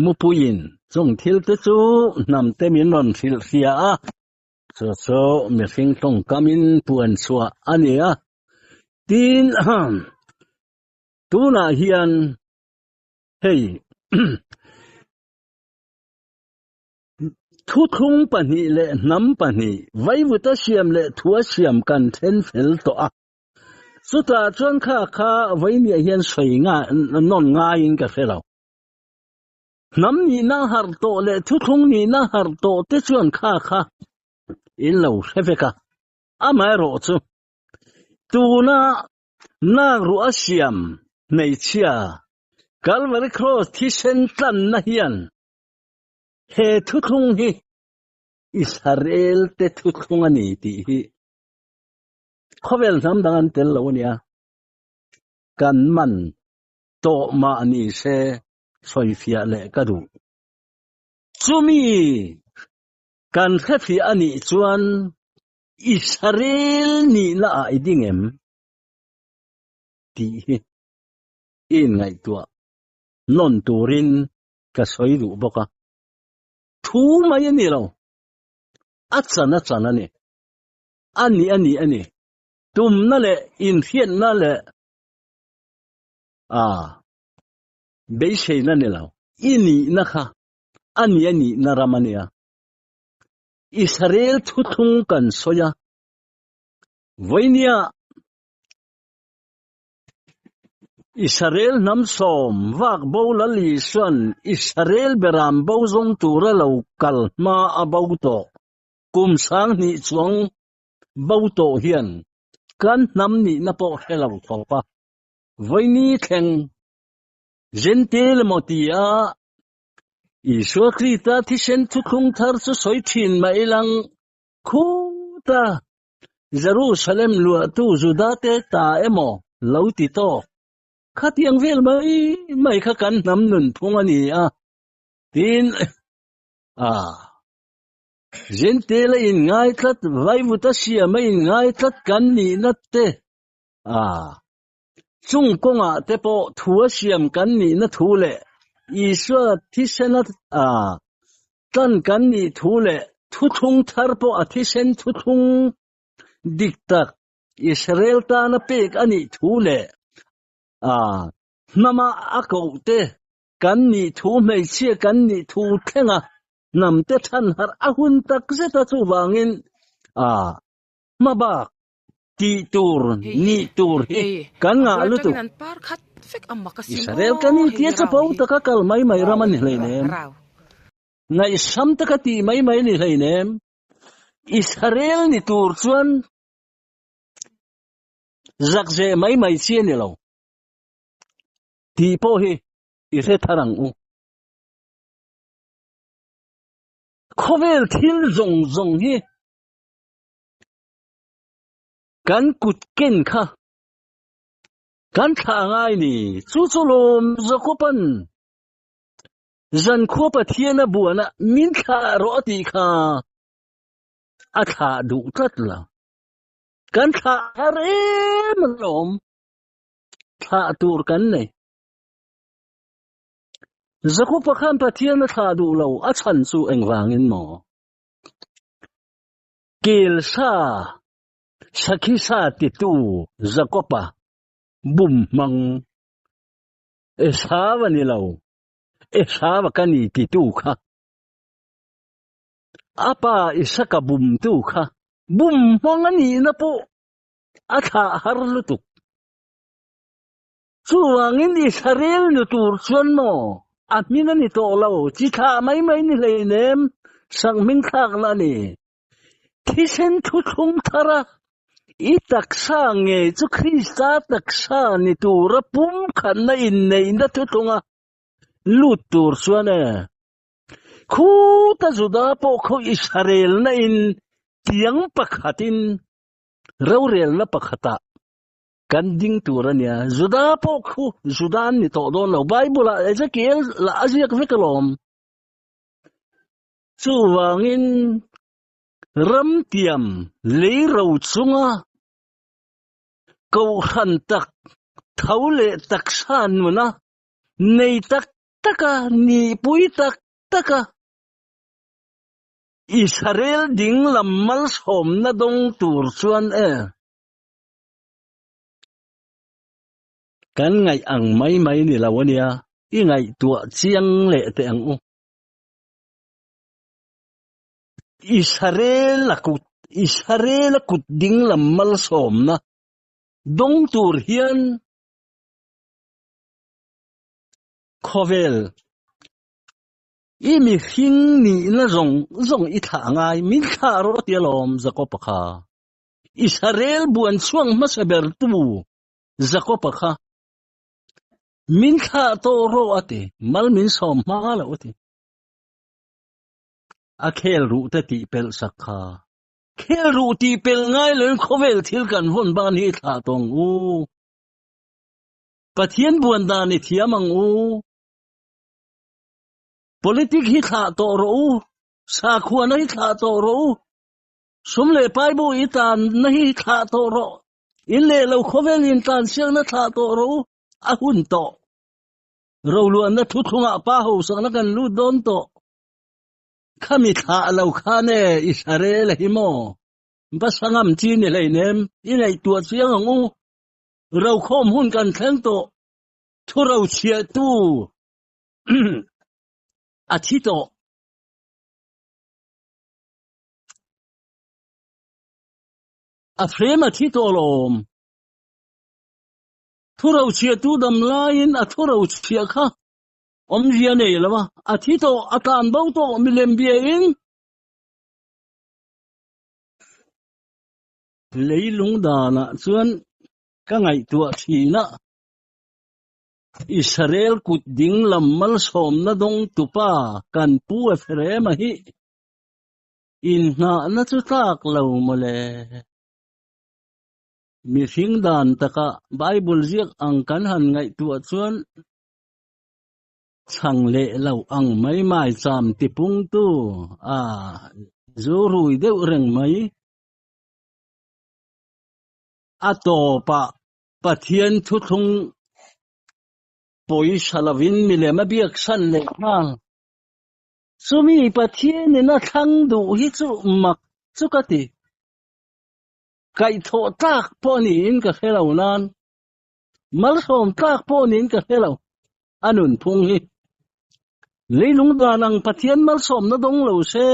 mupuiin chung thil te chu hnam te min rawn hrilh hria a, chu chu mihring tawngkamin puan chhuah a ni a. Tin, tunah hian hei thuthlung pahnih leh hnam pahnih vaivuta siam leh thua siam kan then fel tawh a. Chutah chuan kha kha vaimiah hian sawi nga nawn ngaiin ka hre lo. Hnam nihna harh tawh leh thuthlung nihna harh tawh te chuan kha kha in lo hre vek a. Amaherawh chu tuna nak ruah siam hmeichhia Calvary Cross thisen tlanna hian he thuthlung hi Israel te thuthlung a ni tih hi khawvel hnam dang an tel lo a nia. Kan man tawh mah ni se sawifiah leh ka duh. Chumi kan hrefiah a nih chuan Israel nihna ah i ding em? Tih hi i inngaihtuah nawn turin ka sawi duh bawk a. Thu mai a ni lo, a chan a chan a ni. A ni a ni a ni. Tumna leh inhriatna leh a beiseina ni lo. I nihna kha a ni a nihna ram a nia. Israel thuthlung kan sawi a, vawinia Israel hnam sawm vak bo Lal Isuan Israel beram bo zawng tura lo kal hma a bo tawh kum 2000 chuang bo tawh hian kan hnam nihna pawh hre lo thawp a, vawini thleng Gentile maw tia Isua Krista thisen thuthlung thar chu sawi thin mah ilang khuta Jerusalem luahtu Judate ta emaw lo ti tawk. Khatiang vel mai mai kha kan hnam nunphung a ni a, tin a Gentile in ngai tlat, vaivuta siama in ngai tlat kan nihna te a Chung kawngah te pawh thu a siam kan nihna thu leh Isua thisena tlan kan nih thu leh thuthlung thar pawh a thisen thuthlung dik tak Israel tana pek a nih thu leh hnama a koh te kan nih thu hmeichhia kan nih thu thlenga hnam te than harh a hun tak zet a chuvangin hmabak Tih tur, nih tur hi kan ngah lutuk. Israel kan intia chapo taka kal mai mai ram a ni hleinem. Ngaihsam taka tih mai mai a ni hleinem. Israel ni tur chuan zakzeh mai mai chi a ni lo. Tih pawh hi i hre thar ang u. Khawvel thil zawng zawng hi Kan kut ken kha kan thlah ngai ni. Chu chu lawm Jakoban zankhua Pathian a buan a min thlah rawh a tih kha a thlah duh tlat lo. Kan thlah har em alawm. Thlah tur kan nei. Jakoba khan Pathian a thlah duh lo a chhan chu engvangin maw? Kelsa Sakhisa titu Jakoba bum hmang Esau a ni lo, Esau ka ni titu kha. A pa Isaka bumtu kha bum hmang a nihna pawh a thlah har lutuk. Chuvangin Israel ni tur chuan maw a hming a ni tawh lo, chi thlah mai mai ni hleinem, sakhming thlakna a ni. Thisen thuthlung thara i taksa ngei chu Krista taksa ni tura pumkhatna inneihna thuthlunga lut tur chuan e, khuta Juda pawh khaw Israelna in tiang pakhatin rorelna pakhatah. Kan ding tur a nia. Juda pawh khu Juda an ni tawh dawn lo. Bible ah Ezekiel lah a ziak vek alawm. Chuvangin ramtiam lei ro chunga kohhran tak tho leh taksa nuna nei tak taka nihpui tak taka Israel ding lam malsawmna dawng tur chuan e. Kan ngaih ang mai mai ni lo a nia, i ngaihtuah chiang leh teh ang u. Israel a kut, Israel a kut ding lam malsawmna dawng tur hian khawvel i mihring nihna zawng zawng i thlah ngai, min thlah rawh ti alawm Jakob-a kha. Israel buan chhuang hmasa ber tu Jakob-a kha min thlah tawh rawh a ti, mal min sawm hma lo a ti. A khel ruh te tih pelh sak kha. Khel ruh tih pelh ngai loin khawvel thil kan vawn ban hi thlah tawng u. Pathian buan dan i thiam ang u. Politic hi thlah tawh rawh u. Sakhuana hi thlah tawh rawh u. Sum leh pai bu i tan na hi thlah tawh rawh. In leh lo khawvel in tlan siakna thlah tawh rawh u. A hun tawh. Roluanna thuthlungah pa ho sakna kan lut dawn tawh. Khami thlah lo khan e Israel hi maw? Va sangam chi ni hleinem i ngaihtuah chiang ang u. Rokhawm hun kan thleng tawh. Thu rochhiahtu a thi tawh. A frame a thi tawh lawm. Thu rochhiahtu dam laiin a thu rochhiah kha awmzia nei lo a, a thi tawh, a tlan bo tawh milem biain leilung danah chuan ka ngaihtuah thin a, Israel kut ding lam malsawmna dawng tupa kan pu Ephraim-a hi inngahna chu tlak lo mawle. Mihring dan taka Bible ziak ang kan han ngaihtuah chuan chhang leh lo ang mai mai cham tipungtu a zu rui deuh reng mai. A tawpah Pathian thuthlung pawisa lovin milem a biaksan leh nghal. Chumi Pathianin a thlang duh hi chu mak chu ka ti. Kaihthawh tlak pawh niin ka hre lo nan, malsawm tlak pawh niin ka hre lo, a nunphung hi. Leilung dan ang Pathian malsawmna dawng lo se,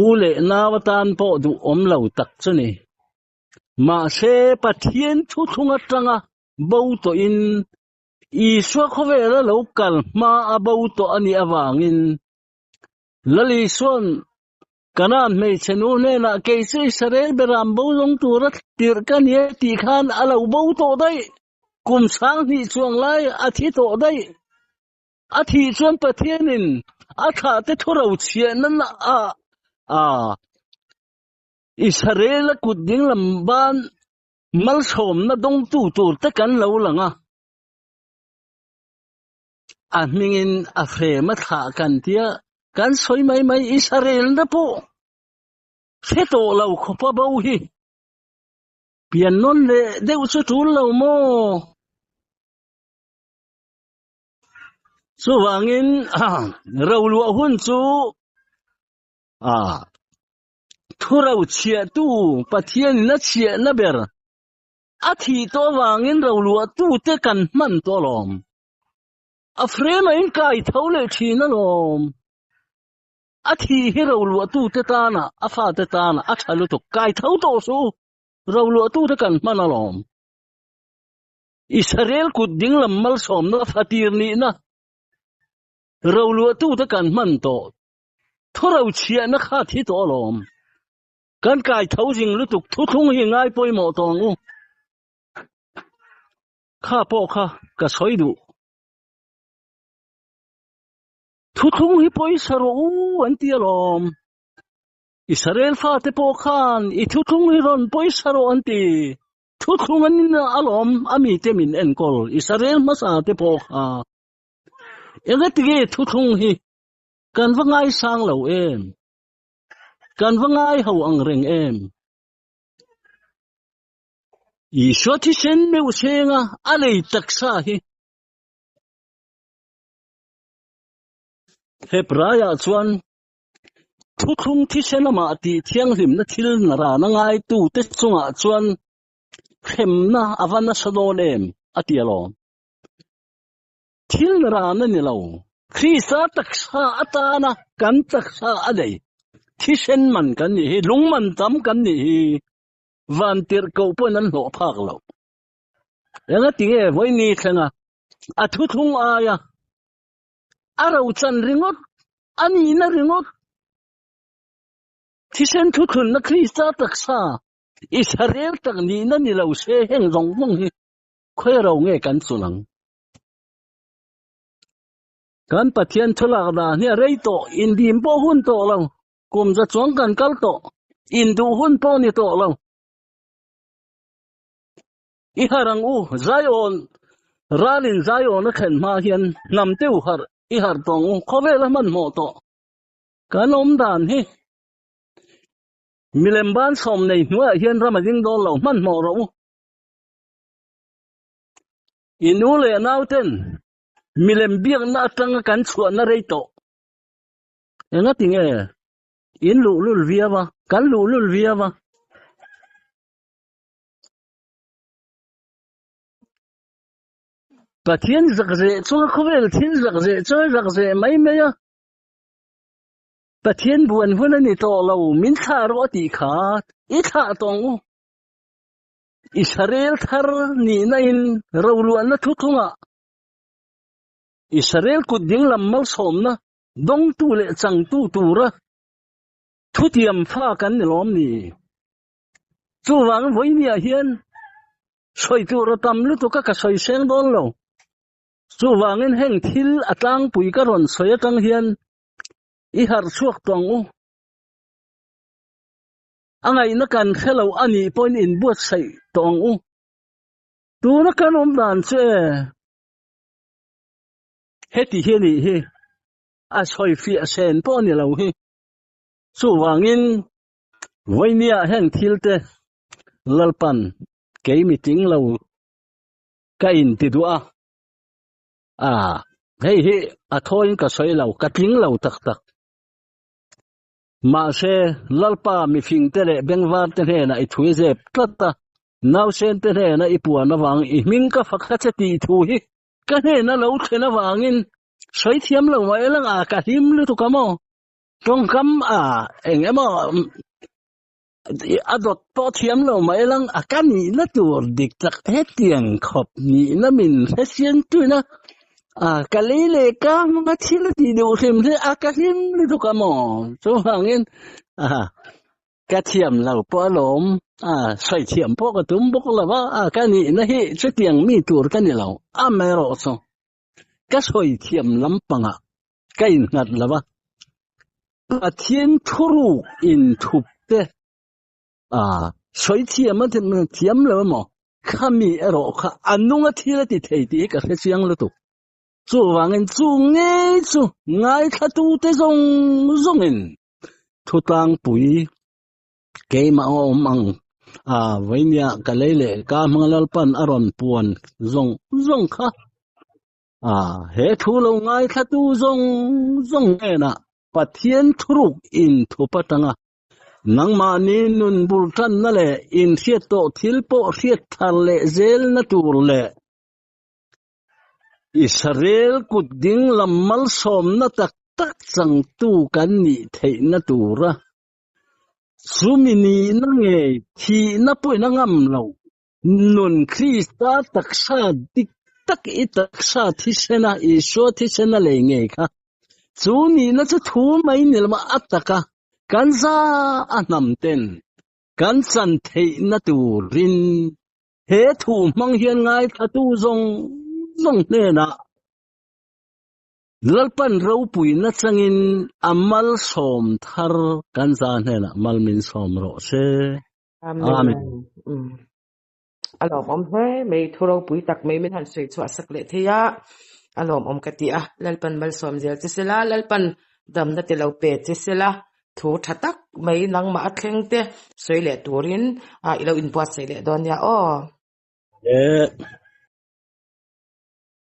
u leh nau atan pawh duh awm lo tak chu ni. Mahse, Pathian thuthlung atanga bo tawhin Isua khawvela lo kal hma a bo tawh a nih avangin Lal Isua'n Kanaan hmeichhe nu hnenah kei chu Israel beram bo zawng tura tirh ka ni e tih khan a lo bo tawh daih. Kum 2000 chuang lai a thi tawh daih. A thih chuan Pathianin a thlahte thu rochhiahna ah a Israel-a kut dinglam ban malsawmna dawngtu tur te kan lo lang a. A hmingin a hrem a thlah kan tia kan sawi mai mai Israel na pawh hre tawh lo khawpa bo hi pian nawn leh deuh chu tul lo maw? Chuvangin roluah hun chu thu rochhiahtu Pathianin a chhiahna ber a thih tawh avangin roluahtute kan hman tawh alawm. A frame a inkai tho leh thin alawm. A thih hi roluahtute tana, a fate tana a tha lutuk. Kai tho tawh suh u, roluahtute kan hman alawm. Israel kut dinglam malsawmna fatir nihna roluahtute kan hman tawh. Thu rochhiahna kha thi tawh alawm. Kan kai tho zing lutuk thuthlung hi ngai pawimawh tawh ang u. Kha pawh kha ka sawi duh. Thuthlung hi pawisa rawh u an ti alawm. Israel fate pawh khan i thuthlung hi rawn pawisa rawh an ti. Thuthlung an in alawm a mite min enkawl Israel hmasa te pawh kha. Engatinge thuthlung hi kan va ngaisang lo em? Kan va ngai ho ang reng em? Isua thisen meuh senga a lei taksa hi Hebraiah chuan thuthlung thisen amah tih thianghlimna thil rana ngaitute chungah chuan hremna a va nasa dawn em a ti alawm. Thil rana ni lo, Krista taksa atana kan taksa a nei thisen man kan nih hi, lung man tam kan nih hi vantirhkoh pawhin an hlawh phak lo. Engatinge vawiini thlenga a thuthlung aia a rochan ringawt, a nihna ringawt, thisen thuthlunna Krista taksa Israel tak nihna ni lo se heng zawng zawng hi khawi ro nge kan chulh ang? Kan Pathian thu lak dan hi a rei tawh, indim pawh hun tawh lo, kum za chuang kan kal tawh, induh hun pawh ni tawh lo. I harh ang u, Zion, ralin Zion a thlen hma hian hnam te u harh, i harh tawh ang u, khawvel a hmanhmawh tawh. Kan awm dan hi milem ban sawm nei hnuaiah hian ram a ding dawn lo, hmanhmawh rawh u. I nu leh nau ten milem biakna atanga kan chhuahna rei tawh. Engatinge in luhlul viau a, kan luhlul viau a. Pathian zakzeh chunga khawvel thil zakzeh chawi zakzeh mai mai a, Pathian buan hun a ni tawh lo, min thlah rawh a tih kha i thlah tawh ang u. Israel thar nihna in roluahna thuthlungah Israel kut dinglam malsawmna dawngtu leh changtu tura thutiam fa kan ni lawm ni? Chuvang vawinia hian sawi tur a tam lutuk a ka sawi seng dawn lo. Chuvangin heng thil a tlangpui ka rawn sawi atang hian i harh chhuak tawh ang u. A ngaihna kan hre lo a nih pawhin inbuatsaih tawh ang u. Tuna kan awm dan chu e, heti hi a nih hi, a sawi fiah sen pawh a ni lo hi. Chuvangin Vawinia heng thil te Lalpan kei mi tling lo ka in ti duh a, a hei hi a thawiin ka sawi lo, ka tling lo tak tak. Mahse Lalpa mifing te leh bengvar te hnenah i thui zep tlat a, nausen te hnena i puan avang i hming ka fak a che tih thu hi ka hnena lo thlen avangin sawi thiam lo mah ila a ka hlim lutuk a maw? Tawngkam a eng emaw a dawt pawh thiam lo mai lang a ka nihna tur dik tak hetiang khawp nihna min hre tuin a a ka lei leh ka hmanga thil a tih duh hrim hi a ka hlim lutuk a maw chuvangin a ka thiam lo pawh alawm a sawi thiam pawh ka tum bawk lo va a ka nihna hi chutiang mi tur ka ni lo amaherawhchu ka sawi thiam lampangah ka innghat lo a, Pathian thuruk inthup te a sawi thiam a thiam lo emaw khami erawh kha a nung a thil a ti thei tih hi ka hre chiang lutuk. Chuvangin chu ngei chu ngaithlatute zawng zawngin thutlangpui keimah a awm ang a vawinia ka lei leh ka hmanga Lalpan a rawn puan zawng zawng kha A, he thu lo ngaithlatu zawng zawng hnenah Pathian thuruk inthup atanga nangmahni nun bul tanna leh inhriat tawh thil pawh hriat thar leh zelna tur leh Israel kut ding lam malsawmna tak tak changtu kan nih theihna tura chumi nihna ngei thihna pawhin a ngam lo. Nun Krista taksa dik tak i taksa thisena Isua thisena lei ngei kha. Chu nihna chu thu mai ni lova a taka kan za a hnam ten kan chan theihna turin he thu hmang hian ngaithlatu zawng zawng hnenah. Lalpan ropuina changin a malsawm thar kan za hnenah mal min sawm rawh se. Amen. Amen. A lawmawm hle mai thu ropui tak mai min han sawi chhuah sak leh thei a, a lawmawm ka ti a, Lalpan malsawm zel che sela, Lalpan damna te lo pe che sela, thu tha tak mai nangmah a thleng te sawi leh turin i lo inbuatsaih leh dawn nia aw. E.